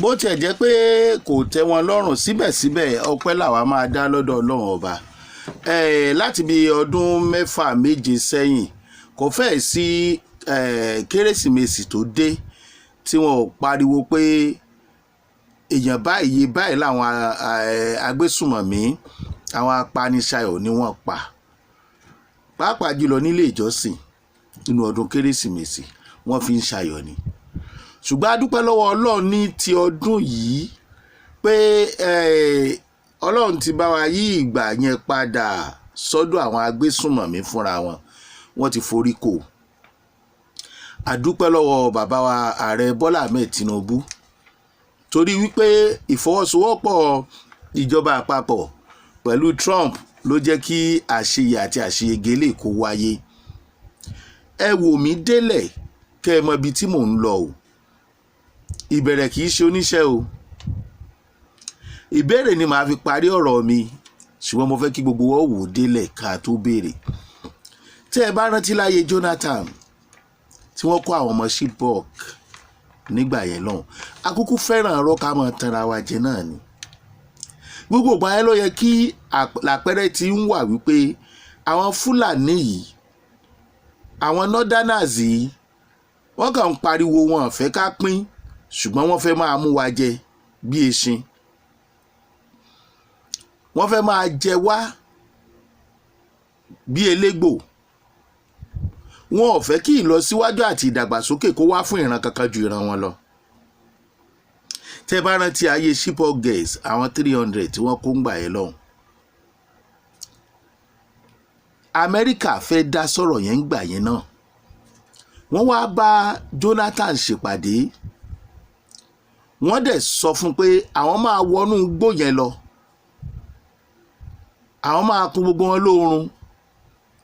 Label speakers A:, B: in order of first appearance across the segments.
A: Bó tiẹ̀ jẹ́ pé kò tẹ́ wọn lọ́rùn, síbẹ̀síbẹ̀ ọpẹ́ làwa máa dá lọ́dọ̀ Ọlọ́run Ọba. Láti bí ọdún 6, 7 sẹ́yìn, kò fẹ́ẹ̀ sí Kérésìmesì tó dé tí wọn ò pariwo pé èèyàn báyìí, iye báyìí làwọn agbésùmọ̀mí, àwọn apaniṣayọ̀ ni wọ́n pa, pàápàá jùlọ nílé ìjọsìn nínú ọdún Kérésìmesì. Wọ́n fi ń ṣayọ̀ ni. Ṣùgbọ́n a dúpẹ́ lọ́wọ́ Ọlọ́run ní ti ọdún yìí pé Ọlọ́run ti bá wa yí ìgbà yẹn padà sọ́dọ̀ àwọn agbésùmọ̀mí fúnra wọn. Wọ́n ti forí kò. A dúpẹ́ lọ́wọ́ bàbá wa, Ààrẹ Bọ́lá Ahmed Tinubu, torí wípé ìfọwọ́sowọ́pọ̀ ìjọba àpapọ̀ pẹ̀lú Trump ló jẹ́ kí àṣeyẹ àti àṣeyege lè kó wáyé. Ẹ wò mí délẹ̀ kẹ́ ẹ mọ ibi tí mò ń lọ o. Ìbẹ̀rẹ̀ kì í ṣe oníṣẹ́ o. Ìbéèrè ni màá fi parí ọ̀rọ̀ mi, ṣùgbọ́n mo fẹ́ kí gbogbo wọn wò ó délẹ̀ ká tó béèrè. Tẹ́ ẹ bá rántí láyé Jonathan tí wọ́n kó àwọn ọmọ Chibok nígbà yẹn lọ́hùn, akúkú fẹ́ràn ọ̀rọ̀ ká máa tanra wa jẹ náà ni. Gbogbo ìgbà yẹn ló yẹ kí àpẹẹrẹ ti ń wà wípé àwọn Fúlàní yìí, àwọn northerners yìí, wọ́n kàn ń pariwo wọn fẹ́ ká pín, ṣùgbọ́n wọ́n fẹ́ máa mú wa jẹ bí eṣin, wọ́n fẹ́ máa jẹ wá bí elégbò. Wọn ò fẹ́ kí ìlọsíwájú àti ìdàgbàsókè kó wá fún ìran kankan ju ìran wọn lọ. Tẹ́ bá rántí ayé Chibok girls, àwọn 300 tí wọ́n kó ń gbà yẹn lọ́hùn, Amẹ́ríkà fẹ́ dá sọ̀rọ̀ yẹn ń gbà yẹn náà. Wọ́n wá bá Jonathan ṣèpàdé, wọ́n dẹ̀ sọ fún pé àwọn máa wọnú igbó yẹn lọ, àwọn máa kún gbogbo wọn lóorun.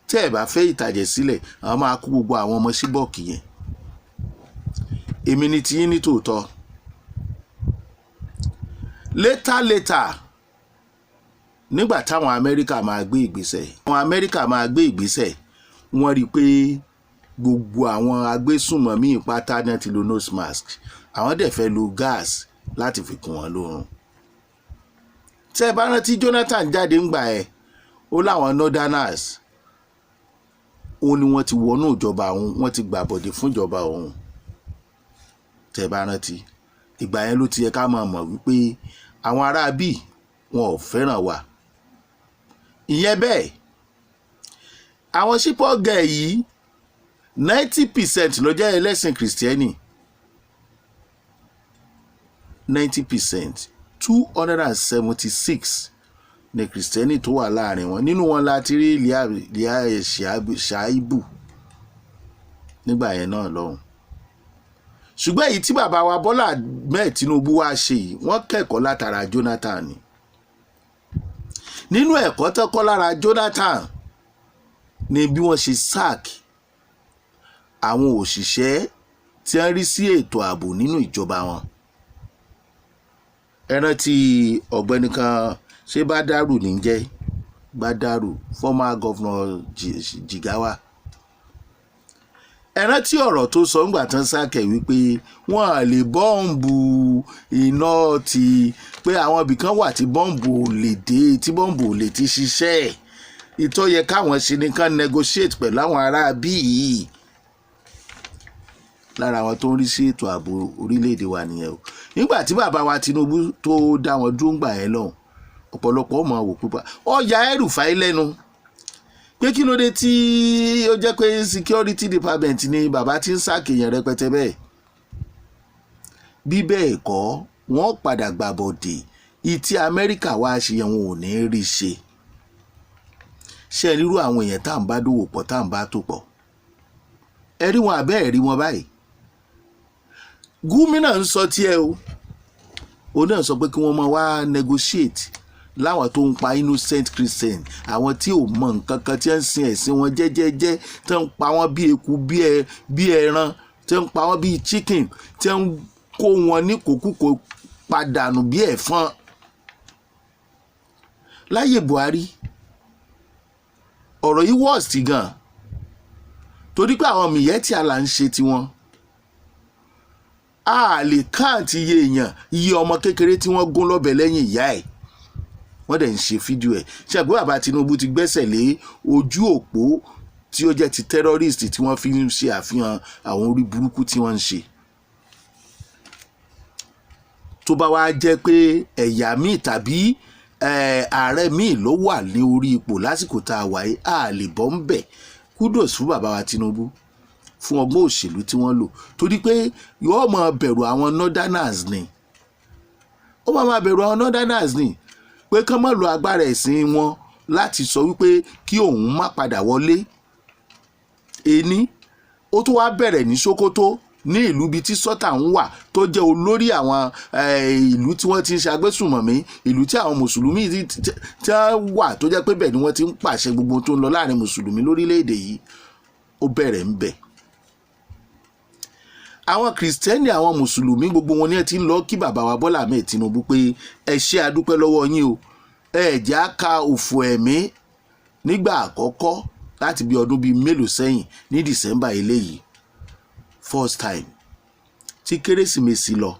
A: Tẹ́ ẹ̀ bá fẹ́ ìtàjẹ̀ sílẹ̀, àwọn máa kó gbogbo àwọn ọmọ Chibok yẹn. Èmi ni tiyín ní tòótọ́. Later later, nígbà táwọn Amẹ́ríkà máa gbé ìgbésẹ̀, àwọn Amẹ́ríkà máa gbé ìgbésẹ̀, wọ́n rí i pé gbogbo àwọn agbésùnmọ̀mí pátá náà ti lo nose mask, àwọn dẹ̀ fẹ́ lo gas láti fi kùn wọ́n lóorun. Tẹ́ ẹ bá rántí, Jonathan jáde ń gbà ẹ́, ó láwọn northerners, ó ní wọ́n ti wọnú ìjọba òun, wọ́n ti gbàbọ̀dé fún ìjọba òun. Tẹ́ ẹ bá rántí, ìgbà yẹn ló ti yẹ ká máa mọ̀ wípé àwọn ará bíi wọn ò fẹ́ràn wa. Ìyẹn bẹ́ẹ̀. Àwọn Chibok girl yìí, 90% ló jẹ́ ẹlẹ́sìn Kìrìsìtẹ́nì. 90%, 276 ní Kìrìsìtẹ́nì tó wà láàrin wọn. Nínú wọn la ti rí Leah Sharibu nígbà yẹn náà lọ́hùn. Ṣùgbọ́n èyí tí bàbá wa Bọ́lá Ahmed Tinubu wá ṣe yìí, wọ́n kẹ́kọ̀ọ́ látara Jonathan ni. Nínú ẹ̀kọ́ tó kọ́ lára Jonathan ni bí wọ́n ṣe sack àwọn òṣìṣẹ́ tí wọ́n rí sí ètò ààbò nínú ìjọba wọn. Ẹ rántí ọ̀gbẹ́ni kan, ṣé Badaru ní jẹ́? Badaru, former governor Jigawa. Ẹ rántí ọ̀rọ̀ tó sọ ńgbà tán sack ẹ̀ wípé wọ́n á lè bọ́ǹbù iná ti pé àwọn ibìkan wà tí bọ́ǹbù ò lè dé, tí bọ́ǹbù ò lè ti ṣiṣẹ́. Ìtọ́ yẹ káwọn ṣe ní kán negotiate pẹ̀lú àwọn ará bíi lára àwọn tó ń rí sí ètò ààbò orílẹ̀-èdè wa nìyẹn o. Nígbà tí bàbá wa Tinubu tó dá wọn dúró ńgbà yẹn lọ́hùn, ọ̀pọ̀lọpọ̀ ọmọ wò pípa ọ̀yà El-Rufai lẹ́nu pé kí ló dé tí ó jẹ́ pé security department ni bàbá ti ń sack èèyàn rẹpẹtẹ bẹ́ẹ̀. Bí bẹ́ẹ̀ kọ́, wọ́n padà gbàbọ̀dè. Ìtí Amẹ́ríkà wá ṣe yẹn, wọn ò ní rí ṣe. Ṣe é rírú àwọn èèyàn tá à ń bá dòwò pọ̀, tá à ń bá tò pọ̀? Ẹ rí wọn àbẹ́ ẹ̀ rí wọn báyìí? Gumi náà ń sọ tiẹ̀ o. Òun náà sọ pé kí wọ́n máa wá negotiate láwọn tó ń pa innocent Christian, àwọn tí ò mọ nǹkan kan, tí ń sin ẹ̀sìn wọn jẹ́jẹ́jẹ́, tí ń pa wọ́n bí eku, bí ẹran, tí ń pa wọ́n bí chicken, tí ń kó wọn ní kòkúkò padànù bí ẹ̀fọn. Láyé Buhari, ọ̀rọ̀ yìí worst gan, torí pé àwọn Miyetti Allah ń ṣe tiwọn. A lè count iye èèyàn, iye ọmọ kékeré tí wọ́n gún lọ́bẹ lẹ́yìn ìyá ẹ̀. Wọ́n dẹ̀ ń ṣe fídíò ẹ̀. Ṣàgbé bàbá Tinubu ti gbẹ́sẹ̀ lé ojú òpó tí ó jẹ́ ti terrorist tí wọ́n fi ń ṣe àfihàn àwọn orí burúkú tí wọ́n ń ṣe. Tó bá wá jẹ́ pé ẹ̀yà míì tàbí ààrẹ míì ló wà ní orí ipò lásìkò tá a wà yìí, a lè bọ́ ń bẹ̀. Kudos fún bàbá wa Tinubu fún ọgbọ́n òṣèlú tí wọ́n lò, torí pé yóò máa bẹ̀rù àwọn northerners ni. Ó máa bẹ̀rù àwọn northerners ni pé kán má lo agbára ẹ̀sìn wọn láti sọ wípé kí òun má padà wọlé. Ení ó tún wá bẹ̀rẹ̀ ní Sokoto, ní ìlú bíi tí Sultan ń wà, tó jẹ́ olórí àwọn ìlú tí wọ́n ti ń ṣe agbésùmọ̀mí, ìlú tí àwọn mùsùlùmí tí wọ́n wà, tó jẹ́ pé bẹ́ẹ̀ ni wọ́n ti ń pàṣẹ gbogbo tó ń lọ láàrin mùsùlùmí lórílẹ̀‐èdè yìí. Ó bẹ̀rẹ̀ ń bẹ̀. Àwọn Kìrìsìtẹ́nì, àwọn mùsùlùmí, gbogbo wọn ni ẹ ti ń lọ kí bàbá wa Bọ́lá Ahmed Tinubu pé ẹ ṣé, adúpẹ́ lọ́wọ́ yín o. Ẹ jẹ́ á ka òfò ẹ̀mí nígbà àkọ́kọ́ láti bí ọdún bíi mélòó sẹ́yìn ní December eléyìí, first time tí Kérésìmesì lọ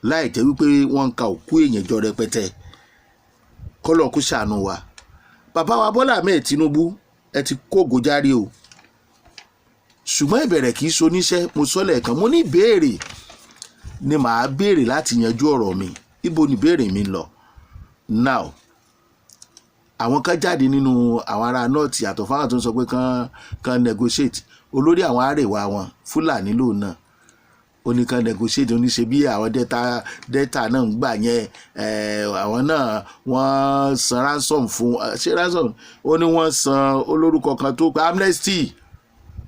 A: láì jẹ́ wípé wọ́n ń ka òkú èèyàn jọ rẹpẹtẹ. Kọ́lọ̀ kó ṣàánú wa. Bàbá wa Bọ́lá Ahmed Tinubu, ẹ ti kógo járe o, ṣùgbọ́n ìbẹ̀rẹ̀ kì í ṣoníṣẹ́. Mo sọ lẹ́ẹ̀kan, mo ní ìbéèrè ni màá béèrè láti yanjú ọ̀rọ̀ mi. Ibo ni ìbéèrè mi ń lọ now? Àwọn kan jáde nínú àwọn ará North, yàtọ̀ fáwọn tó ń sọ pé kán negotiate. Olórí àwọn àrèwá wọn, Fúlàní lòun náà, ó ní kán negotiate. Ó ní ṣe bí àwọn Delta náà ń gbà yẹn, àwọn náà wọ́n san ransom fún, ṣé ransom? Ó ní wọ́n san olórúkọ kan tó pé amnesty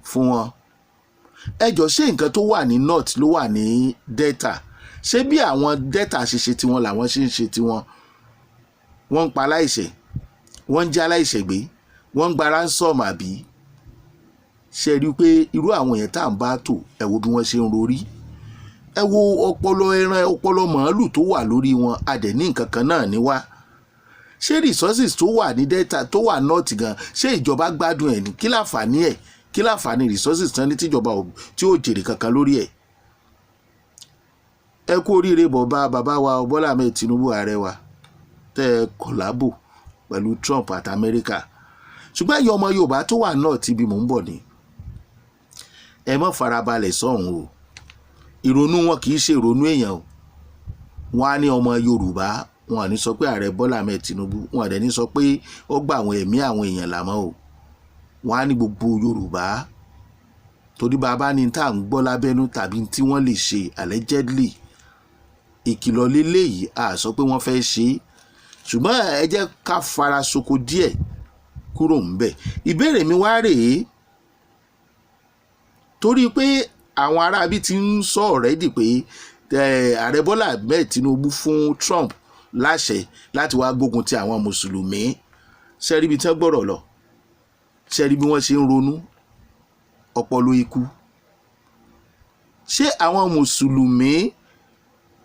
A: fún wọn. Ẹ jọ, ṣé nǹkan tó wà ní North ló wà ní Delta? Ṣé bí àwọn Delta ṣe ṣe tiwọn làwọn ṣe ń ṣe tiwọn? Wọ́n ń pa aláìṣẹ̀, wọ́n ń já aláìṣẹ̀ gbé, wọ́n ń gba ransom, àbí? Ṣe rí i pé irú àwọn èèyàn tá à ń bá tò, ẹ wo bí wọ́n ṣe ń rorí, ẹ wo ọpọlọ ẹran, ọpọlọ màálù tó wà lórí wọn. A dẹ̀ ní nǹkan kan náà ní wá. Ṣé resources tó wà ní Delta, tó wà North gan, ṣé ìjọba gbádùn ẹ̀ ní? Kí láǹfààní ẹ̀? Kí láǹfààní resources tán ní tíjọba tí ó jèrè kankan lórí ẹ̀? Ẹ kú oríire bọ̀bá bàbá wa Bọ́lá Ahmed Tinubu, ààrẹ wa, tẹ́ ẹ collabo pẹ̀lú Trump àti Amẹ́ríkà. Ṣùgbọ́n ẹ̀yin ọmọ Yorùbá tó wà náà tí ibi mò ń bọ̀ ni, ẹ má farabalẹ̀ sọ̀hún o. Ìrònú wọn kì í ṣe ìrònú èèyàn o. Wọn á ní ọmọ Yorùbá, wọn à ní sọ pé ààrẹ Bọ́lá Ahmed Tinubu, wọn à dẹ̀ ní sọ pé ó gba àwọn ẹ̀mí àwọn èèyàn làmọ́ o. Wọn á ní gbogbo Yorùbá, torí bàbá ní tá à ń gbọ́ lábẹ́nú tàbí tí wọ́n lè ṣe allegedly. Ìkìlọ̀ lélẹ́yìí, a sọ pé wọ́n fẹ́ ṣe é, ṣùgbọ́n ẹ jẹ́ ká fara soko díẹ̀ kúrò ńbẹ̀. Ìbéèrè mi wá rèé, torí pé àwọn aráabí ti ń sọ already pé ààrẹ Bọ́lá Ahmed Tinubu fún Trump láṣẹ láti wá gbógun ti àwọn mùsùlùmí. Ṣe rí ibi tí wọ́n gbọ́rọ̀ lọ? Ṣe rí bí wọ́n ṣe ń ronú ọpọlọ ikú? Ṣé àwọn mùsùlùmí,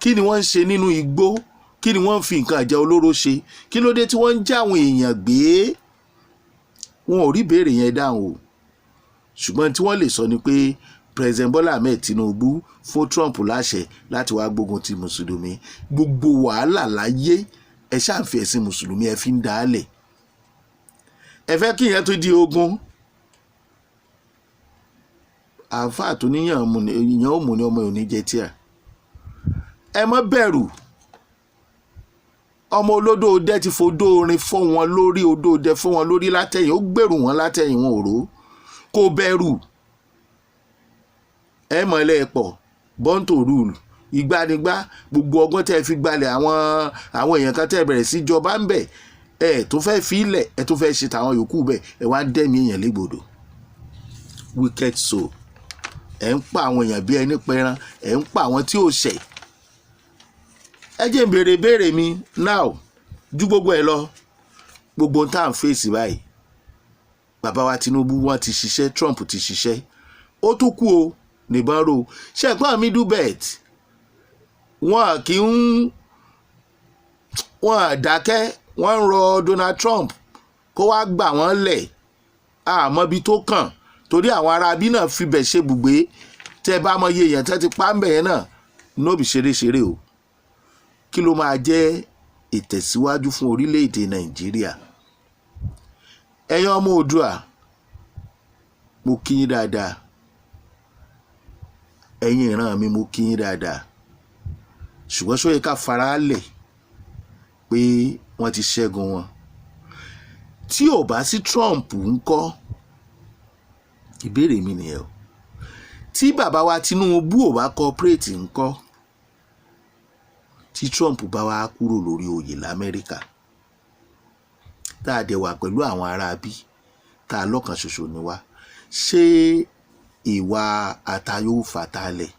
A: kí ni wọ́n ń ṣe nínú igbó? Kí ni wọ́n ń fi nǹkan ìjà olóró ṣe? Kí ló dé tí wọ́n ń já àwọn èèyàn gbé? Wọn ò rí ìbéèrè yẹn dáhùn o. Ṣùgbọ́n tí wọ́n lè sọ ni pé President Bola Ahmed Tinubu fún Trump láṣẹ láti wá gbógun ti mùsùlùmí. Gbogbo wàhálà láyé, ẹ ṣàǹfì ẹ̀sìn mùsùlùmí, ẹ fi ń dálẹ̀. Ẹ fẹ́ kí ìyẹn tó di ogun. Àáfàá tó níyàn ìyẹn ò mú ní ọmọ òní jẹ tíà. Ẹ má bẹ̀rù. Ọmọ olódò dẹ ti fodó orin fọ́ wọn lórí, odó dẹ fọ́ wọn lórí látẹ̀yìn, ó gbèrú wọn látẹ̀yìn, wọn ò rò kó bẹ̀rù. Ẹ mọ̀lẹ́ pọ̀, born to rule, ìgbanigbá, gbogbo ọgbọ́n tẹ́ ẹ fi gbalẹ̀ àwọn èèyàn kan tẹ́ ẹ bẹ̀rẹ̀ sí jọba ń bẹ̀, ẹ tó fẹ́ fi ilẹ̀, ẹ tó fẹ́ ṣe tàwọn yòókù bẹ̀, ẹ wá ń dẹ́mi èèyàn légbodò. Wicked soul. Ẹ ń pa àwọn èèyàn bí ẹni pẹran, ẹ ń pa àwọn tí ò ṣẹ̀. Ẹ jẹ́ n béèrè béèrè mi now. Ju gbogbo ẹ lọ, gbogbo tá à ń fèsì báyìí, bàbá wa Tinubu, wọ́n ti ṣiṣẹ́, Trump ti ṣiṣẹ́, ó tún kú o nìbọn ro. Ṣẹ̀gbọ́n Middle Belt, wọn kì í wọn dákẹ́. Wọ́n ń rọ Donald Trump kó wá gbà wọ́n lẹ̀. Àmọ́ ibi tó kàn, torí àwọn ará abí náà fibẹ̀ ṣe bùgbé. Tẹ́ bá mọ iye èèyàn tẹ́ ti pa ń bẹ̀ yẹn náà. No be ṣeréṣeré o. Kí ló máa jẹ́ ìtẹ̀síwájú fún orílẹ̀-èdè Nàìjíríà? Ẹ̀yin ọmọ Oòduà, mo kí yín dáadáa. Ẹ̀yin ìran mi, mo kí yín dáadáa. Ṣùgbọ́n ṣó yẹ ká fara lẹ̀ pé wọ́n ti ṣẹ́gun wọn? Tí ò bá sí Trump ńkọ́? Ìbéèrè mi nìyẹn o. Tí bàbá wa Tinubu ò bá cooperate ńkọ́? Tí Trump bá wá kúrò lórí oyè l'Amẹ́ríkà, tá a dẹ̀ wà pẹ̀lú àwọn ará bí tá a lọ́kàn ṣoṣo ni wá, ṣé ìwà àtayó fatalẹ̀?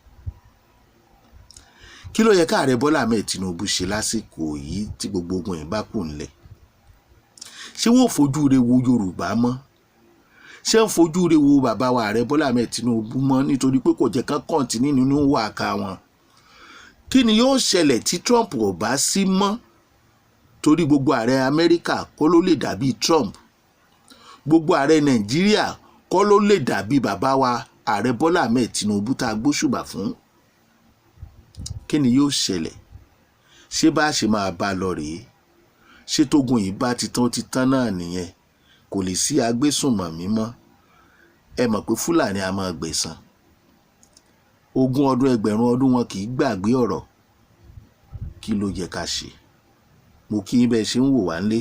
A: Kí ló yẹ káàrẹ Bọ́lá Ahmed Tinubu ṣe lásìkò yìí tí gbogbo ogun yìí bá kù ńlẹ̀? Ṣé wọ́n ò fojú re wo Yorùbá mọ́? Ṣé ń fojú re wo bàbá wa Ààrẹ Bọ́lá Ahmed Tinubu mọ́, nítorí pé kò jẹ́ kán continue nínú wàkà wọn? Kí ni yóò ṣẹlẹ̀ tí Trump ò bá sí mọ́? Torí gbogbo ààrẹ Amẹ́ríkà kọ́ ló lè dàbí Trump, gbogbo ààrẹ Nàìjíríà kọ́ ló lè dàbí bàbá wa Ààrẹ Bọ́lá Ahmed Tinubu tá a gbóṣùbà fún. Kí ni yóò ṣẹlẹ̀? Ṣé bá a ṣe máa bá a lọ rèé? Ṣé tógun yìí bá ti tán, ti tán náà nìyẹn, kò lè sí agbésùnmọ̀mí mọ́? Ẹ mọ̀ pé Fúlàní a máa gbẹ̀san. 20 ọdún, 1,000 ọdún, wọn kì í gbàgbé ọ̀rọ̀. Kí ló yẹ ká ṣe? Mo kí yín bẹ́ẹ̀ ṣe ń wò wá ńlé.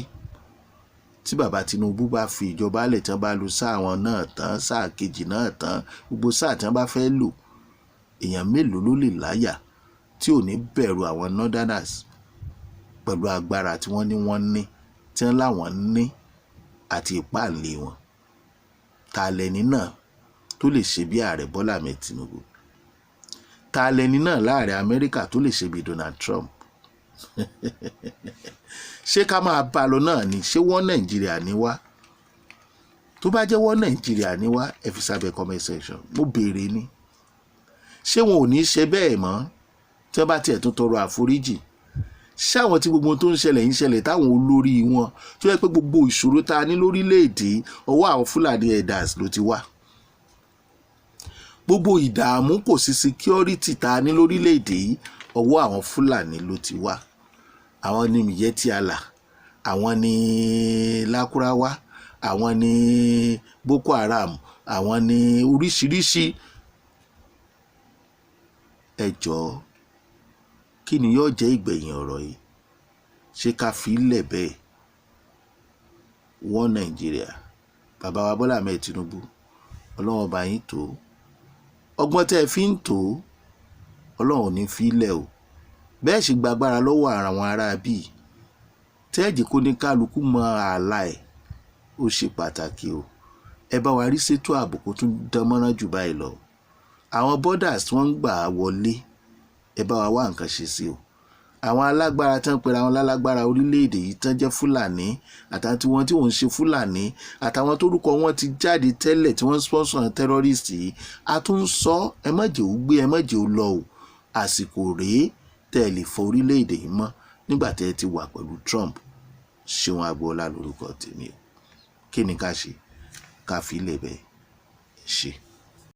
A: Tí bàbá Tinubu bá fi ìjọba lẹ̀, tán bá lu sáà wọn náà tán, sáà kejì náà tán, gbogbo sáà tí wọ́n bá fẹ́ lò, èèyàn mélòó ló lè láyà tí ò ní bẹ̀rù àwọn northerners pẹ̀lú agbára tí wọ́n ní, wọ́n ní tí wọ́n láwọn ní àti ìpáǹlé wọn? Ta lẹni náà tó lè ṣe bí Ààrẹ Bọ́lá Ahmed Tinubu? Ta lẹni náà láàrẹ Amẹ́ríkà tó lè ṣe bí Donald Trump? Ṣé ká máa bá a lọ náà ni? Ṣé wọ́n Nàìjíríà ní wá? Tó bá jẹ́ wọ́n Nàìjíríà ní wá, ẹ fi sábẹ́ comment section. Mo béèrè ni, ṣé wọn ò ní ṣe bẹ́ẹ̀ mọ́ tí wọ́n bá tiẹ̀ tún tọrọ àforíjì? Ṣé àwọn tí gbogbo tó ń ṣẹlẹ̀ ń ṣẹlẹ̀, táwọn olórí wọn tó yẹ pé gbogbo ìṣòro tá a ní lórílẹ̀‐èdè, ọwọ́ àwọn Fúlàní herders ló ti wá, gbogbo ìdààmú, kò sí security tá a ní lórílẹ̀‐èdè yìí, ọwọ́ àwọn Fúlàní ló ti wá? Àwọn ní Miyetti Allah, àwọn ní Lakurawa, àwọn ní Boko Haram, àwọn ní oríṣiríṣi. Ẹ jọ̀ọ́, kí ni yóò jẹ́ ìgbẹ̀yìn ọ̀rọ̀ yìí? Ṣé ká fi í lẹ̀ bẹ́ẹ̀? Wọ́n Nàìjíríà, bàbá wa Bọ́lá Ahmed Tinubu, Ọlọ́run ọba yín tó ọgbọ́n tẹ́ ẹ fi ń tó, Ọlọ́run ò ní fi í lẹ̀ o. Bẹ́ẹ̀ sì gbàgbára lọ́wọ́ àwọn ará bíi tẹ́ẹ̀jì kó ní kálukú mọ ààlà ẹ̀, ó ṣe pàtàkì o. Ẹ bá wa rí ṣètò ààbò kó tún dán mọ́rán jù báyìí lọ. Àwọn borders tí wọ́n ń gbà wọlé, ẹ bá wa wá nǹkan ṣe sí o. Àwọn alágbára tán pera wọn lálágbára orílẹ̀-èdè yìí, tán jẹ́ Fúlàní, àtàwọn tí wọ́n tí wọ́n ń ṣe Fúlàní, àtàwọn tórúkọ wọn ti jáde tẹ́lẹ̀ tí wọ́n ń sponsor terrorist yìí, a tún ń sọ, ẹ má jẹ́ ó gbé, ẹ má jẹ́ ó lọ o. Àsìkò rèé tẹ́ ẹ lè fọ orílẹ̀-èdè yìí mọ́ nígbà tẹ́ ẹ ti wà pẹ̀lú Trump. Ṣéun Agboola lórúkọ tèmi o. Kí ni ká ṣe? Ká fi lè bẹ́ẹ̀ ṣe.